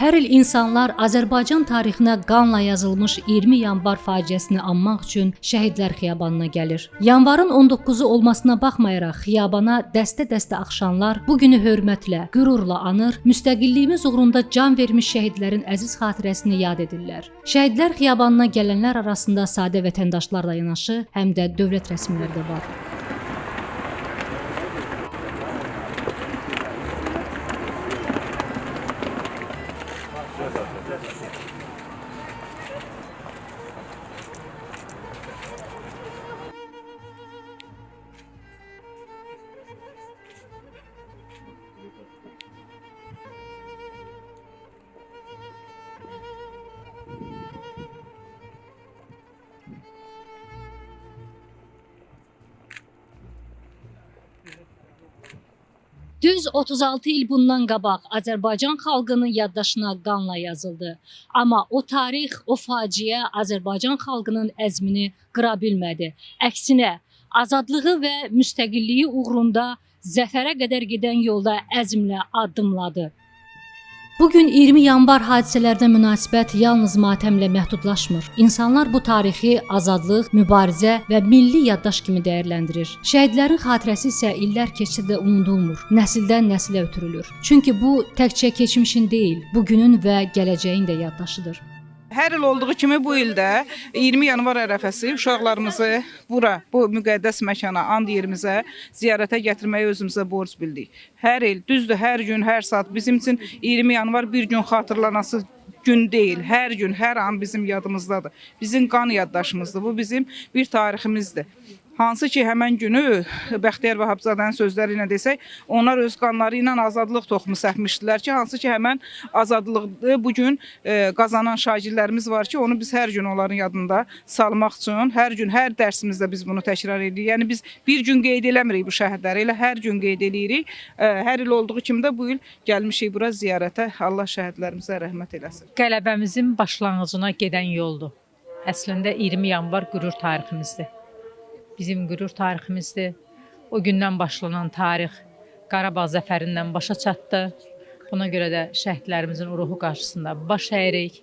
Hər il insanlar Azərbaycan tarixinə qanla yazılmış 20 yanvar faciəsini anmaq üçün Şəhidlər Xiyabanına gəlir. Yanvarın 19-u olmasına baxmayaraq xiyabana dəstə-dəstə axışanlar bu günü hörmətlə, qürurla anır, müstəqilliyimiz uğrunda can vermiş şəhidlərin əziz xatirəsini yad edirlər. Şəhidlər Xiyabanına gələnlər arasında sadə vətəndaşlarla yanaşı, həm də dövlət rəsmiləri də var. Düz 36 il bundan qabaq Azərbaycan xalqının yaddaşına qanla yazıldı. Amma o tarix, o faciə Azərbaycan xalqının əzmini qıra bilmədi. Əksinə, azadlığı və müstəqilliyi uğrunda zəfərə qədər gedən yolda əzmlə addımladı. Bu gün 20 yanvar hadisələrinə münasibət yalnız matəmlə məhdudlaşmır. İnsanlar bu tarixi azadlıq, mübarizə və milli yaddaş kimi dəyərləndirir. Şəhidlərin xatirəsi isə illər keçsə də unudulmur, nəsildən nəslə ötürülür. Çünki bu təkcə keçmişin deyil, bugünün və gələcəyin də yaddaşıdır. Hər il olduğu kimi bu il də 20 yanvar ərəfəsi uşaqlarımızı bura, bu müqəddəs məkana, and yerimizə ziyarətə gətirməyi özümüzə borc bildik. Hər il, düzdür, hər gün, hər saat bizim üçün 20 yanvar bir gün xatırlanası gün deyil. Hər gün, hər an bizim yadımızdadır. Bizim qan yaddaşımızdır. Bu bizim bir tariximizdir. Hansı ki həmən günü Bəxtiyar Vahabzadənin sözləri ilə desək, onlar öz qanları ilə azadlıq toxumu səpmişdilər ki, hansı ki həmən azadlığı bu gün qazanan şagirdlərimiz var ki, onu biz hər gün onların yadında salmaq üçün hər gün, hər dərsimizdə biz bunu təkrar edirik. Yəni biz bir gün qeyd eləmirik bu şəhidləri, elə hər gün qeyd eləyirik. Hər il olduğu kimi də bu il gəlmişik bura ziyarətə. Allah şəhidlərimizə rəhmət eləsin. Qələbəmizin başlanğıcına gedən yoldur. Əslində 20 yanvar qürur tariximizdir. Bizim qürur tariximizdir. O gündən başlanan tarix Qarabağ zəfərindən başa çatdı. Buna görə də şəhidlərimizin ruhu qarşısında baş əyirik.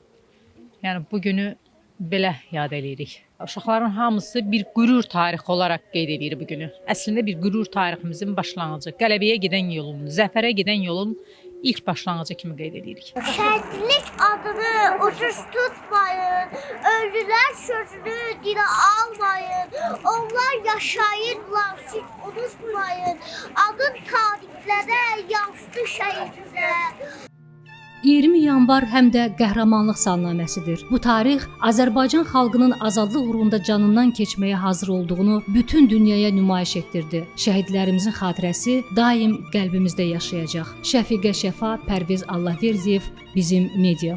Yəni bu günü belə yad eləyirik. Uşaqların hamısı bir qürur tarixi olaraq qeyd edir bu günü. Əslində bir qürur tariximizin başlanğıcı, qələbəyə gedən yolun, zəfərə gedən yolun ilk başlanğıcı kimi qeyd edirik. Şəhidlik adını ucuz tutmayın. Ölülər sözünü dilə almayın. Onlar yaşayırlar, siz unutmayın. Adın tarixlərə yazdı şəhidlər. 20 yanvar həm də qəhrəmanlıq salnaməsidir. Bu tarix Azərbaycan xalqının azadlıq uğrunda canından keçməyə hazır olduğunu bütün dünyaya nümayiş etdirdi. Şəhidlərimizin xatirəsi daim qəlbimizdə yaşayacaq. Şəfiqə Şəfa, Pərviz Allahverdiyev, Bizim Media.